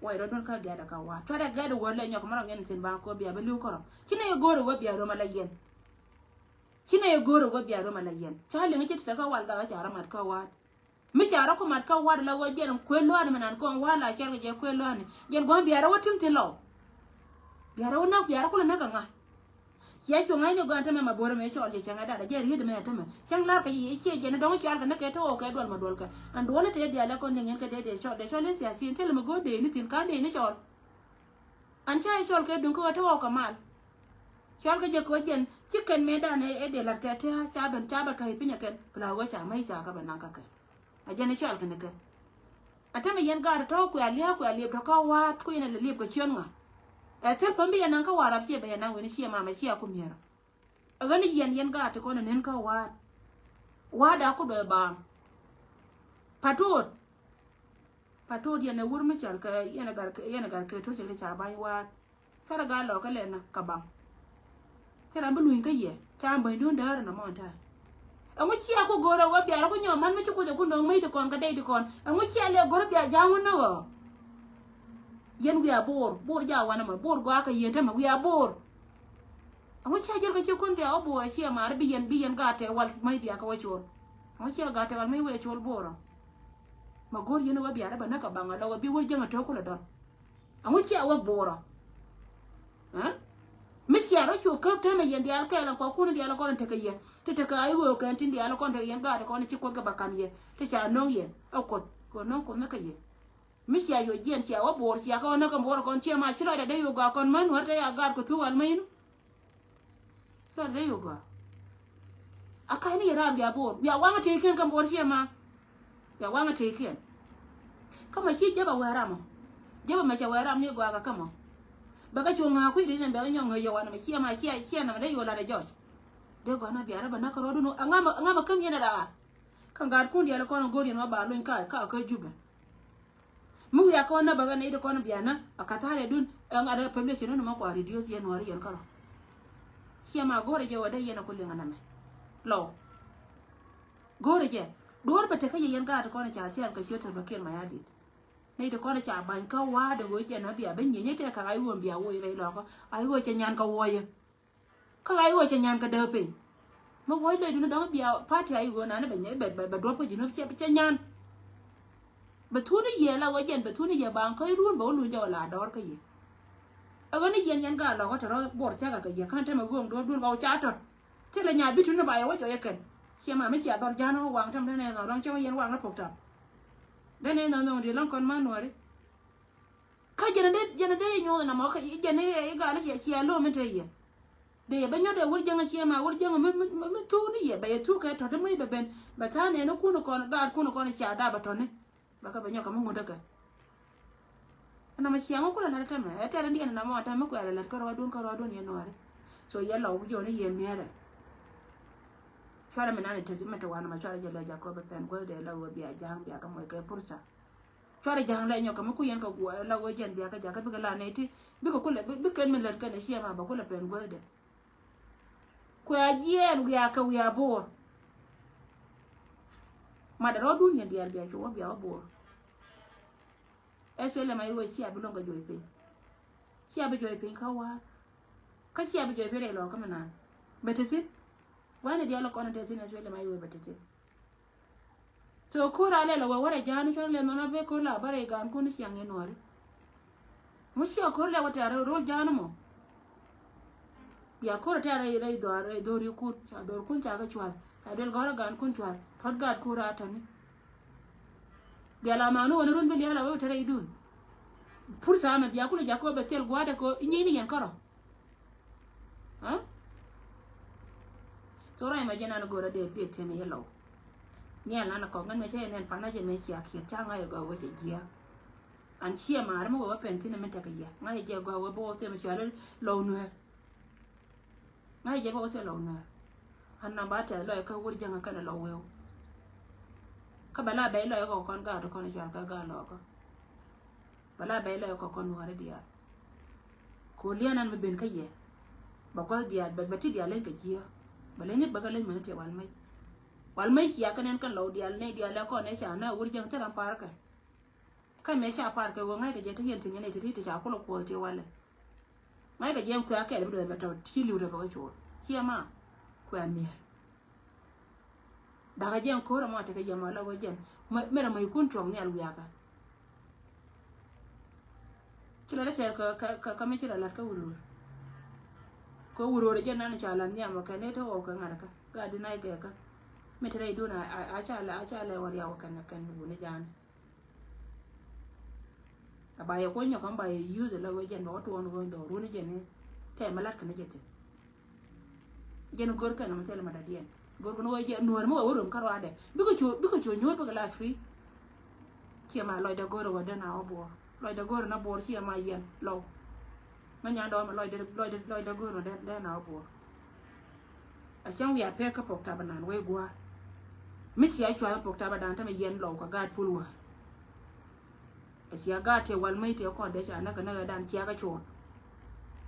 Woi rɔ̱dun kä gɛ̈t ɛ kä wa̱a̱ cuɔt ɛ gɛ̈t ɛ wä lɛ nyɔk mɛ rɔm yɛn thin ba köp bia bi li̱w kärɔ̱. Ci nɛ yɛ go̱r ɛ wä bia röm ɛ la yɛn. Ci nɛ yɛ go̱r ɛ wä bia röm ɛ la yɛn ca liŋ ci ti te kä wal gak ɛ ca rɔ mat kä wa̱a̱t. Mi ca rɔ ku mat kä wa̱a̱t la ɣöö jɛn kuëë lua̱a̱n mi nan kɔn wa̱a̱t la cɔal kɛ jɛ kuëë lua̱a̱n ni jɛn gua̱a̱m bia rɔ wä tim thin lɔw. Bia rɔ wä näk bia rɔ kulɛ näk kɛ ŋa. Cia cuŋ ŋa̱cni gua̱a̱n tämɛ ma bo̱rɛ mëë cɔɔl jɛ cäŋ ɛ da̱a̱n ɛ jɛn riet mɛ tämɛ. Cäŋ la̱r kɛ yɛ ciɛ jɛn ɛ dɔ̱ŋ cɔal kɛ ni kɛ te ɣɔw kɛ duɔl ma duɔl kɛ. An duɔl ɛ te diaal ɛ kɔn liŋ yɛn kɛ dee dee cɔɔl dee cɔɔl in thia̱thi̱n thilɛ mi go̱o̱r dee ni thi̱n ka̱n dee ni cɔɔl. An ca yɛ cɔɔl kɛ duŋ kä ɣä te ɣɔw kɛ mal. Cɔal kɛ jɛ kɛ ɣä jɛn ci kɛn mëë da̱a̱n ɛ dee la̱t kɛ te ca ben ca bɛ tɔ̱ i̱ piny ɛ kɛn pla ɣä ca mäc ca kɛ bɛ naŋ kä kɛ. A jɛn i̱ cɔal kɛn ikɛ. A tämɛ yɛn gaat tɔ̱ kuɛ a lia̱a̱ kuɛ a liep tɔ̱ kä wa̱a̱t ku yɛn a lɛ liep kɛ ciön ŋa. Ɛ thil päm bi yɛn naŋ kä wa̱a̱t rap ciɛ bɛ yɛn naŋ wen i̱ ciɛ mamɛ ciɛ a ku miɛrä. Ɛ ɣän i̱ yɛn yɛn gaat ti kɔn ɛ nen kä wa̱a̱t. Wa̱a̱t a ku dɔɛ baam. Pa̱t tuut. Pa̱t tuut yɛn ɛ wur mi cɔal kɛ yɛn ɛ gat kɛ yɛn ɛ gat kɛ tuut cɛ kɛ ca ba̱ny wa̱a̱t. Cuarɛ gaa lɔɔkä lɛn na kä baŋ. Thil ram bi luny kä yɛ ca bänydun däärä na mɔn ta̱a̱. Ɛŋu cia ku go̱rä wä biarä ku nyɔm man mi ci kuoth ɛ ku nöŋ mäc ti kɔn kä dɛy ti kɔn ɛŋu cia lɛ go̱rä bia ja̱a̱ŋ wä näk ɔ. Yɛn wiaa bo̱o̱r bo̱o̱r ja̱a̱ wanɛ mɔ bo̱o̱r gɔaa kä yɛn tämɛ wiaa bo̱o̱r. Ɛŋu cia jɛl kä ci kun bia wä bo̱o̱r ɛ cia ma̱a̱r bi yɛn bi yɛn gaat tɛ wal mäc bia kä wä cuɔr. Ɛŋu cia gaat tɛ wal mäc wee cuɔl bo̱o̱r ɔ. Ma go̱o̱r yɛn wä biarä bä näk kä baŋ ɔ lɔ wä bi wä jäŋ ɛ to̱k kulɛ dɔl. Ɛŋu cia wä bo̱o̱rä. Ɛ mi cia rɔ cu käp täämɛ yɛn diaal kɛɛl ɛn kɔkun diaal kɔn tekɛ yɛ ti tekɛ a iwee kɛn tin diaal kɔn tekɛ yɛn gaat kɔn ci kuoth kɛ ba kam yɛ ti ca no̱o̱ŋ yɛ ɛ kuoth kɛ no̱o̱ŋ kuoth ni kä yɛ. Mi cia yuɔc jiɛn cia wä bo̱o̱r cia kɛ wä näk kɛ bo̱o̱r kɔn ciɛ ma ci lɔcdɛ dee yo̱o̱k a kɔn män wär te ya gaat kɛ thuk wal mäcnu. Lɔt rɛy wä gɔaa. A ka̱c ni yɛ raar wiaa bo̱o̱r wiaa waŋä tëëkiɛn kä bo̱o̱r ciɛ ma. Wiaa waŋä tëëkiɛn. Kä mɔ ci jepɛ wee ram ɔ. Jepɛ mɛ cɛ wee ram ni gɔaa kɛ kä mɔ. Bɛ kɛ cuŋ ŋa̱a̱ kui̱ ri nɛn bɛ kɛ nyɔŋ ŋäc yɛ wanɛ mɛ ciɛ ma ciɛ ciɛ nɛmɛ dee yo̱o̱ lat ɛ jɔc. Dee gɔaa na biarä bɛ näk kä rɔɔdun ɣöö aŋa mɛ aŋa mɛ käm yɛn ɛ raar. Kä ŋa̱a̱t kun diaal kɔn go̱o̱r yɛn wä ba luny ka̱a̱c ka̱a̱ kä jupɛ. Mi wiaa kɔn näbä ɣän nɛy ti kɔn bianä a ka̱tha̱a̱r yɛ dun. Ɛŋ a rɛ pɛp lɛ cin wä ni ma kua reduce yɛn nuääri yɛn kärɔ. Ciɛ ma go̱rɛ jɛ wä dee yɛn a ku liŋ a nɛmɛ lɔw. Go̱o̱rɛ jɛ duɔ̱ɔ̱r bɛ tekä yɛ yɛn gaat kɔn ca thiath kɛ ciöt Salva Kiir Mayardit. Nɛy ti kɔn ca ba̱ny kä wa̱a̱ de ɣöö jɛn a bia ben nyieny i̱ tɛk kɛ a i̱ ɣöö bia woc rɛy lɔkä a i̱ ɣöö cɛ nyan kɛ wuɔyä. Kä a i̱ ɣöö cɛ nyan kɛ däk piny. Mi wuɔc lɔcdun dɔ̱ŋ bia party a i̱ ɣöö nani bɛ duɔ̱p kä ji̱ nup cɛ nyan. Bɛ thuni yɛ la ɣöö jɛn bɛ thuni yɛ baŋ kä i̱ run bɛ wä luny jɛ wä la dɔ̱r kä yɛ. Ɛ ɣän i̱ yɛn yɛn gaat lɔkä te rɔ buɔr thiakä kɛ yɛ kän te mɛ ɣööŋ duɔ̱ɔ̱r duun kɛ wä ca tɔt. Thilɛ nya bi tuni ba yɛ wä cuɔyɛ kɛn. Ciɛ ma mi cia dhɔr ja̱a̱n wä waŋ tɛm den ɛ nhɔk lɔŋ cɛ wä yɛn waŋ ni pok tap. Den ɛ nhɔk nhɔk di lɔŋ kɔn ma nuɔri. Kä jɛn dee jɛn dee inyuɔth na mɔ kä jɛn i̱ gal i̱ cia cia lo̱o̱m in te yɛ. Dee bɛ nyɔt dee wur jäŋ cia ma wur jäŋ mi mi mi thuk ni yɛ bɛ yɛ thuk kɛ tɔt mi bɛ ben bɛ tha̱a̱n ɛn ikun kɔn gaat kun kɔn cia dap bɛ tɔni. Bɛ kä bɛ nyɔk kɛ mi ŋut däkɛ. Ɛn nɔmɔ ciaŋ wä kulɛ lät tɛmɛ ɛ tɛr in diɛn in nɔmɔ tɛmɛ kuɛ lɛ lät kä rɔɔdun kä rɔɔdun yɛ nuɔri. So yɛ lɔw bi jɔni yɛ miɛrɛ. Cuarɛ mi nan in te mi te wanɛ ma cuarɛ jɛ lɛ jakɔ bɛ pɛn guäth dee lɔw wä bia ja̱a̱ŋ bia kä mɔc kɛ pursa. Cuarɛ ja̱a̱ŋ lɛ nyɔk kɛ mi ku yɛn kɛ guɔ lɔw wä jɛn bia kä jakä bikɛ la nɛy ti bikɛ kulɛ bikɛ mi lät kɛn ɛ ciɛ ma bɛ kulɛ pɛn guäth dee. Kuɛ a jiɛɛn wiaa kɛ wiaa bo̱o̱r. Mat rɔɔdun yɛn diaal bia cu wä bia wä bo̱o̱r. Ɛ thuel ɛmɛ iwee cia bi luɔ̱ŋ kɛ juɔc piny. Cia bi juɔc piny kä wa̱a̱. Kä cia bi juɔc piny rɛy lɔɔkä mi naan. Bɛ te thi̱n. Wanɛ diaal kɔn in te thi̱n ɛ thuel ɛmɛ iwee bɛ te thi̱n. So ko̱r a lɛl a wee wärɛ ja̱a̱n cɔl lɛ nhɔn a ben ko̱r la bärɛ i̱ gaankun i̱ ciaŋ in nuɔri. Ŋu ciɛ ko̱r lɛ wä tɛ̈r ro̱l ja̱a̱n mɔ. Bia ko̱r a tɛ̈r rɛy rɛy dhɔr rɛy dhorikun ca dhorkun ca kɛ cua̱th ca duel gɔ̱rä gaankun cua̱th tɔt gaat ko̱r a tɔ̱ni. Bia la mani wä ni run bi lia̱a̱l a wee wä tɛ̈r rɛy dun. Pur thaamɛ bia kulɛ jakä wä bɛ thil gua̱a̱dɛ kɛ inyieeni yɛn kärɔ. Ɛ? Thok rɔy ma jɛ nan go̱rä dee dee temi yɛ lɔw. Nhial nan kɔk ŋän mɛ cɛ yɛ nɛn pana jɛ mɛ cia kiɛ ca ŋa̱c yɛ gɔaa wecɛ jiɛ. An ciɛ maari mi wɛ wä pɛn thin min tekɛ yɛ ŋa̱c yɛ jɛ gɔaa wɛ bä wä themɛ cia lɔw nuɛr. Ŋa̱c yɛ jɛ bä wä themɛ lɔw nuɛr. An na ba tɛth lɔy kä wur jäŋä kɛnɛ lɔw weu. Kä bɛ la bɛc lɔy kɔk kɔn gaat kɔn cal kä gaat lɔkä. Bɛ la bɛc lɔc kɔk kɔn nuɔ̱ɔ̱ri diaal. Kɛ ɣöö liɛn ɛn mi ben kä yɛ. Bɛ gua̱th diaal bɛ ti diaal leny kɛ jiääk. Bɛ leny ni bäkɛ leny meni tiɛ wal mec. Wal mec cia kɛ nɛn kɛn lɔw diaal nɛy diaal lɛ kɔn ɛ ca nä wur jiäŋ thil ɛn pa̱a̱r kɛ. Kä mëë ca pa̱a̱r kɛ ɣöö ŋa̱ckɛ jɛ te yɛn thi̱n yɛn ɛ ti ti ti ca kulɛ kuɔth ti walɛ. Ŋa̱ckɛ jɛ ɛn kuɛ kɛl bi duɔth bɛ tɔ̱ ci li̱w rɛ bɛ kɛ cool ciɛ ma kuɛ mi̱er. Dakä jɛn ko̱rä mɔ tekɛ jɛ mɔ la wee jɛn. Mɛ rɛ mɛ ikun tuɔk nhial wiakä. Ci la dee tɛk kä kä kä mi ci la lat kä wurur. Kä wurur jɛn nan ca la nhiam wä kɛn ni te wä kɛ ŋa̱t kä gat di nay gɛ kä. Mi te rɛy dun a a ca lɛ a ca lɛ wä riaw wä kɛn kɛn wuni ja̱a̱n. A ba yɛ kuɔny nyɔk kɔn ba yɛ yuth la wee jɛn ba wä tuɔɔn wä dhɔrun jɛn ni tɛmɛ lat kɛn jɛ ti. Jɛn go̱r kɛn ɔmɔ thilɛ ma dadiɛn go̱r kɛn wä jɛ nuɔr mi wä wä rom kä ruadɛ bikɛ cu bikɛ cu nyuur bikɛ la free. Ciɛ ma lɔcdɛ go̱r wä den a wä buɔr lɔcdɛ go̱r na buɔr ciɛ ma yɛn lɔw. Ŋä nyan dɔmɛ lɔcdɛ lɔcdɛ lɔcdɛ go̱r wä den den a wä buɔr. A cäŋ wiaa pek kä pok tabanan wee gua̱a̱r. Mi cia cuath pok tabanan tämɛ yɛn lɔw kɛ gaat pul wäär. A cia gaat tëë wal mäc tëë kɔn dee ca näk kɛ näk ɛ dan cia kɛ cuɔl.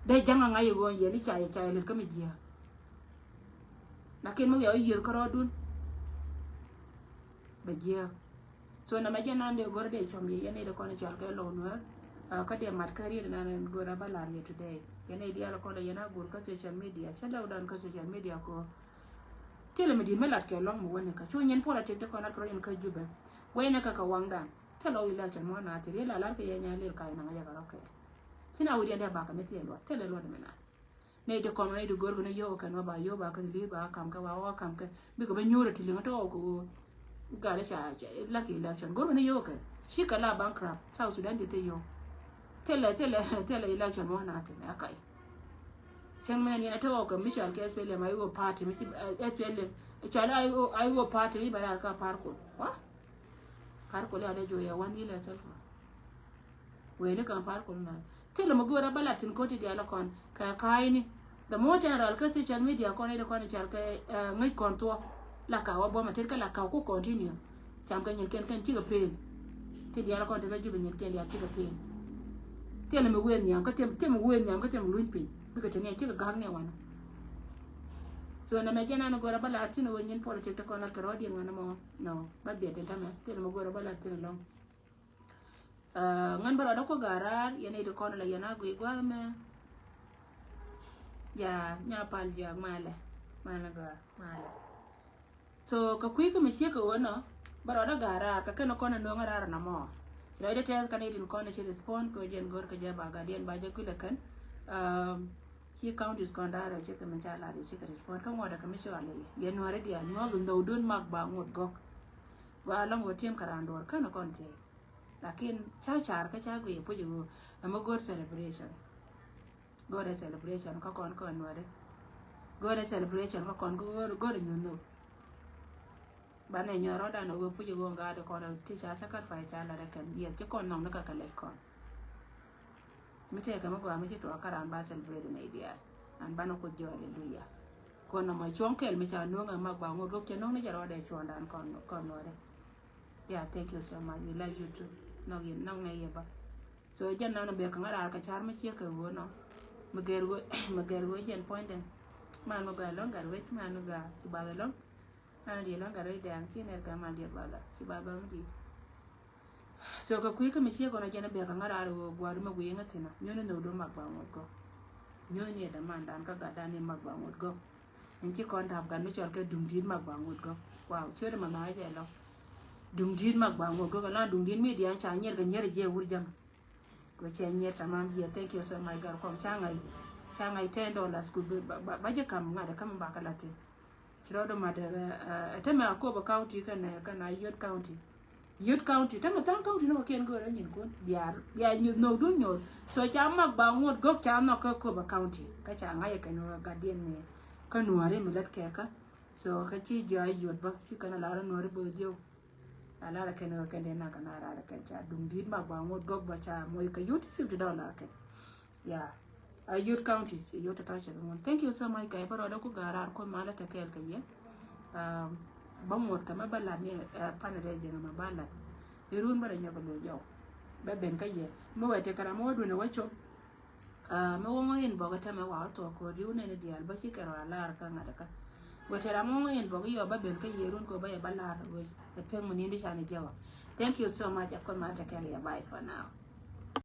Dee ja̱ŋ a ŋa̱c i̱ ɣöö yɛn i̱ ca yɛ ca yɛ lät kä mi jiääk. Lakin mi wiaa wä yiëth kärɔɔdun. Bɛ jiääk. So nɛmɛ jɛ nan dee go̱r dee cɔm yɛ yɛn i̱ dee kɔn i̱ cal kɛ low nuäär. Kä dee mat kä riet nan go̱r a bä lar yɛ today. Yɛn i̱ diaal kɔn i̱ yɛn a go̱r kä social media cä lɛw dan kä social media kɔ. Thilɛ mi di̱t mi lat kɛ lɔ̱ŋ mi wä ni kä cu nyin politik ti kɔn lat kɛ rɔ in kä Jubɛ. Wee ni kä kɛ waŋdan. Thilɛ wä election mɔ na thil yɛ la lar kɛ yɛ nya lil ka inaŋ yɛ kɛ rɔ kɛ. Ci na wi̱diɛn dee bakɛ mi thil luɔt thilɛ luɔt mi na. Nɛy ti kɔn nɛy ti go̱r kɛ ni yio̱w kɛn wä ba yio̱w ba kɛ release ba kam kɛ ba wä kam kɛ. Bikɛ bä nyuurɛ ti liŋ ti wä kɛ wä. Gat i̱ ca lat kɛ election go̱r kɛ ni yio̱w kɛn ci kɛ la bankrupt South Sudan ti thil yio̱w. Thilɛ thilɛ thilɛ election mɔ na thil ɛ kac. Cäŋ mɛn yɛn a te ɣɔw kɛ mi cɔal kɛ S P L M a i̱ ɣöö party mi ci S P L M cɔal a i̱ ɣöö party mi bɛ raar kä Par Kuol wa. Par Kuol ya dee juɔyɛ wan ilɛ thil kɔ. Wee ni kɛ Par Kuol na thil mi go̱o̱r a bä lat tin ko̱ti diaal kɔn kɛ ka̱a̱cni. The most general kä social media kɔn i̱ di kɔn i̱ cɔal kɛ ŋäc kɔn thuɔ̱k. La ka̱a̱k wä buɔ̱mɛ tet kä la ka̱a̱k ku continue. Cam kɛ nyin kɛn kɛn cikɛ pel. Ti diaal kɔn ti kä Jubɛ nyin kɛn diaal cikɛ pel. Thilɛ mi wëë nhiam kä thilɛ mi wëë nhiam kä thilɛ mi luny piny bikɛ te ni cikɛ gak ni wan. So nɛ mɛ jɛn an go̱rɛ bä lar thin wä nyin politik ti kɔn lar kɛ rɔɔd yɛn ŋuan mɔ. No, bä biɛt in tämɛ thin mɛ go̱rɛ bä lar thin lɔŋ. Ŋän bä rɔɔdä kuɔ ga̱a̱ raar yɛn i̱ ti kɔn la yɛn a gui gua̱a̱ mɛ. Ja nya pal ja malɛ malɛ ga̱a̱ malɛ. So kɛ kui̱ kä mi ciek kɛ ɣöö nɔ bä rɔɔdä ga̱a̱ raar kɛ kɛn kɔn ɛ nööŋä raar nɔmɔ. Ci rɔɔdä tɛth kɛn i̱ tin kɔn i̱ ci respond kɛ ɣöö jɛn go̱r kɛ jɛ ba gat yɛn ba jɛ kui̱ lɛ kɛn. Ci counties kɔn raar ɛ ciek kɛ mi ca lat i̱ ciek kɛ respond kä ŋuɔ̱t ɛ kɛ mi cual i̱ yɛn nuäri diaal nyuɔ̱th in dhɔwdun mak ba ŋot gɔ̱k. Gɔaa lɔŋ ɣöö ti̱em kɛ raan duɔ̱ɔ̱r känɛ kɔn thiec. Lakin ca car kä ca guiy puc i̱ ɣöö ɛmɛ go̱r celebration. Go̱r ɛ celebration kä kɔn kɔn nuäri. Go̱r ɛ celebration kä kɔn go̱r go̱r ɛ nyuɔ̱th nhök. Banɛ nyuɔ̱th rɔɔdan ɛ ɣöö puc i̱ ɣöö ŋa̱a̱t ɛ kɔn ɛ ti ca sacrifice ca lat ɛ kɛn yɛth ci kɔn nhɔk ni kɛ kɛ lɛc kɔn. Mi tëëkɛ mi gɔaa mi ci tuɔɔk kä raan ba celebrate nɛy diaal. An banɛ kuoth jɔɔc aleluya. Kɔn nɔmɔ cuɔ̱ŋ kɛl mi ca nööŋ ɛ mak ba ŋot gɔ̱k cɛ nööŋ ni jɛ rɔɔdɛ cuɔ̱ɔ̱ŋdan kɔn kɔn nuɔ̱ɔ̱dɛ. Yeah, thank you so much. We love you too. Nɔk yɛn nɔk nɛ yɛ ba. So jɛn nɔnɔ bɛ käŋä raar kɛ car mi ciek kɛ ɣöö nɔ. Mi gɛr ɣöö mi gɛr ɣöö jɛn puɔ̱nydɛ. Man mi gɔaa ɛlɔ̱ŋ gat wec man mi gɔaa ci bath ɛlɔ̱ŋ. Man diɛ ɛlɔ̱ŋ gat wec dɛɛŋ ci nɛr kɛ man diɛ bath gat ci bath gat mi diɛ. So kɛ kui̱ kä mi ciek kɔnɔ jɛn bɛ käŋä raar ɣöö gua̱a̱r mi gui̱i̱ŋä thi̱n ɔ nyuɔ̱n ni nhök duɔ̱ mak ba ŋot gɔ̱k. Nyuɔ̱n ni ɛ dämandan kä gatdan ni mak ba ŋot gɔ̱k. Ɛn ci kɔn da̱p gat mi cɔl kɛ duŋdi̱t mak ba ŋot gɔ̱k. Wow, ciötdɛ ma na̱a̱c bɛ lɔ. Duŋdi̱t mak ba ŋot gɔ̱k ɛlɔ̱ŋ duŋdi̱t mi dia̱a̱n ca nyier kɛ nyier jiɛ wur jäŋ. Kɛ cɛ nyier tamam yɛ, thank you so much gat kɔm ca ŋa̱c. Ca ŋa̱c ten dollars ku ba ba jɛ kam ŋa̱t ɛ kam ba kä lathi. Ci rɔɔdu mat ɛ tämɛ a Akobo County kɛnɛ kɛnɛ a Yot County. Yot County tämɛ tha̱a̱ŋ county ni kɔ̱kiɛn go̱o̱rä nyin kun bia bia nyuth nhök dun nyuth. So ca mak ba ŋot gɔ̱k ca nhɔk kä Akobo County kä ca ŋa̱c ɛ kɛn ɣöö gat diɛn ni kä nuɔ̱ɔ̱ri mi lät kɛkä. So kä ci jiɔ a Yot bä ci kɛn a lar a nuɔ̱ɔ̱ri bo̱o̱th diɛw. A lar a kɛn ɣöö kɛn dee nak kɛn a rar a kɛn ca duŋdi̱t mak ba ŋot gɔ̱k bä ca moc kä Yot fifty dollar kɛn. Yeah. A Yot County ci Yot tɔ̱tɔ̱ cɛ kɛ ŋun. Thank you so much guy. Bä rɔɔdɛ ku ga̱a̱r raar kuɔth malä tɛ kɛɛl kɛ yɛ. Bä ŋuɔ̱t kɛ mɛ bä lat ni pan rɛ jɛn mɛ bä lat. Irun bä rɛ nyɔk kɛ luɔc jɔw. Bä ben kä yɛ mɛ wɛ tɛ kɛ ram mɛ wä duun ɛ wä cop. Mɛ wä ŋɔ in bɔk ɛ tɛmɛ wa wä thuɔk ko̱r diw nɛn diaal bä ci kɛ rɔ a lar kä ŋa̱t kä. Wɛ tɛ ram mɛ wä ŋɔ in bɔk yɔ bä ben kä yɛ run kɛ bä yɛ bä lar wɛ ɛ pek mɛ ni di can ɛ jɛ wä. Thank you so much. A kuɔth malä tɛ kɛɛl yɛ, bye for now.